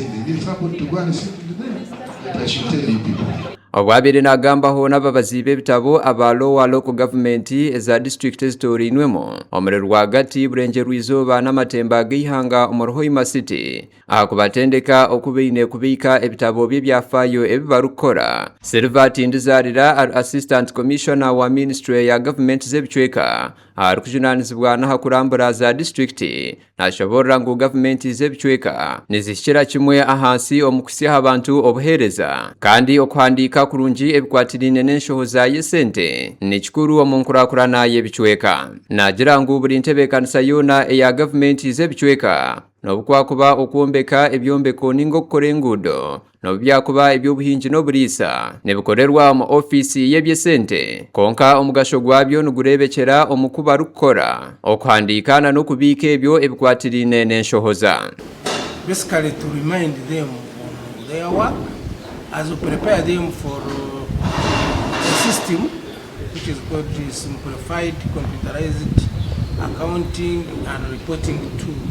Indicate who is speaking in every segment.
Speaker 1: saying they need somebody to go and sit with them. But I should tell you people.
Speaker 2: Obu abaire naagambaho n'ababazi b'ebitabo aba Lower Local Government eza disiturikiti ezitoorainwemu omuri rwagati Burengyerwa-izooba n'amatemba g'eihanga omuri Hoima City aha kubatendeka oku baine kubiika ebitabo by'ebyafaayo ebi barikukora, Silver Tindizarira ari Assistant Commissioner wa Minisiture ya Gavumenti z'ebicweka arikujunaanizibwa n'aha kurambura za disiturikiti Nashoboorora ngu gavumenti z'ebicweka nizihikira kimwe ahansi omu kuhitsya aha bantu obuheereza kandi okuhandiika kurungi ebikwatiraine n'enshohoza y'esente ni kikuru omu nkurakurana y'ebicweka. Naagira ngu buri ntebeekanisa yoona eya gavumenti z'ebicweka n'obu kwakuba okwombeka ebyombeko ninga okukora enguudo N'obu byakuba eby'obuhingi n'oburiisa, nibikorerwa omu ofiisi y'eby'esente, kwonka omugasho gwabyo nigureebekyera omu ku barikukora, okuhandiika na n'okubiika ebyo ebikwatiraine n'enshohoza.
Speaker 3: Basically to remind them on their work as we prepare them for a system which is called simplified computerized accounting and reporting tool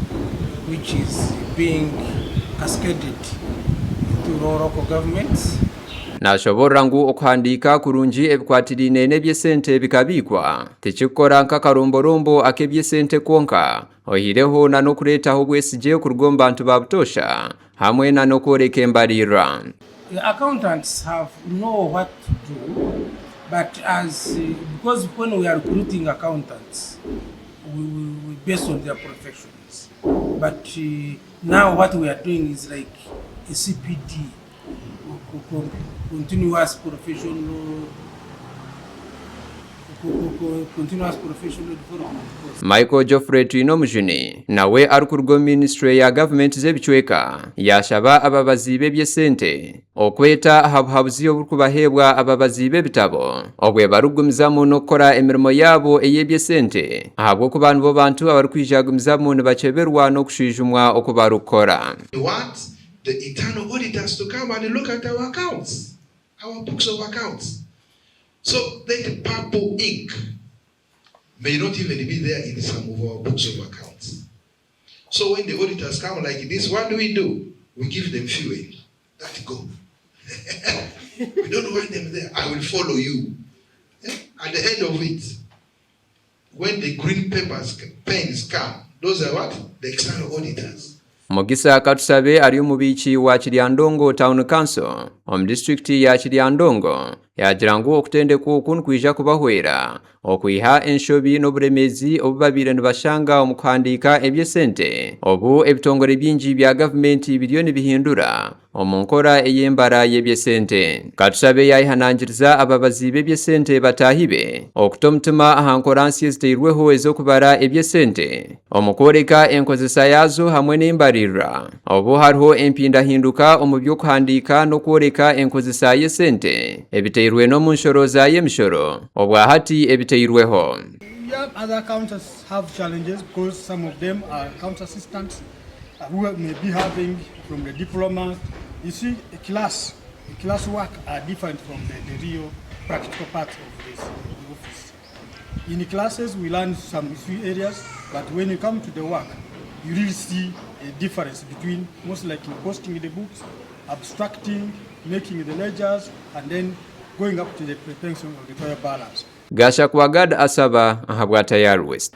Speaker 3: which is being cascaded to all local governments.
Speaker 2: Nashoboorora ngu okuhandiika kurungi ebikwatiraine n'eby'esente bikabiikwa tikikukora nk'akaromborombo ak'eby'esente kwonka oihireho na n'okureetaho obwesigye kuruga omu bantu ba butoosha hamwe na n'okworeka embariirira.
Speaker 3: The accountants have know what to do but as because when we are recruiting accountants we, we, we based on their professions but now what we are doing is like a CPD continuous professional continuous professional development course.
Speaker 2: Michael Geoffrey Twinomujuni nawe arikuruga omu minisiture ya gavumenti z'ebicweka yaashaba ababazi b'eby'esente okweta aha buhabuzi oburikubaheebwa ababazi b'ebitabo obwe barikugumizamu n'okukora emirimo yaabo ey'eby'esente ahabw'okuba nibo bantu abarikwija kugumizamu nibakyeberwa n'okushwijumwa oku barikukora.
Speaker 1: We want the internal auditors to come and look at our accounts, our books of accounts. So that purple ink may not even be there in some of our books of accounts. So when the auditors come like this, what do we do? We give them fuel. That go. We don't want them there. I will follow you. Eh? At the end of it, when the green papers, pens come, those are what? The external auditors.
Speaker 2: Mugisa Katusabe ari omubiiki wa Kiryandongo Town Council omu disiturikiti ya Kiryandongo yaagira ngu okutendekwa oku nikwija kubahwera okwiha enshobi n'oburemeezi obu babaire nibashanga omu kuhandiika eby'esente obu ebitongore bingi bya gavumenti biriyo nibihindura omu nkora ey'embara y'eby'esente. Katushabe yaayehanangiriza ababazi b'eby'esente bataahi be okuta omutima aha nkora nsya ezitairweho ez'okubara eby'esente omu kworeka enkozesa yaazo hamwe n'embariirira obu hariho empindahinduka omu by'okuhandiika n'okworeka enkozesa y'esente ebitairwe n'omu nshorooza y'emishoro obwahati ebitairweho.
Speaker 4: Yeah, other accountants have challenges because some of them are account assistants who may be having from the diploma. You see, a class, a class work are different from the, the real practical part of this the office. In classes, we learn some few areas, but when you come to the work, you really see a difference between most likely posting the books, abstracting, making the ledgers, and then going up to the preparation of the trial balance.
Speaker 2: Gashakwa Gad Asaba ahabwa Tayari West.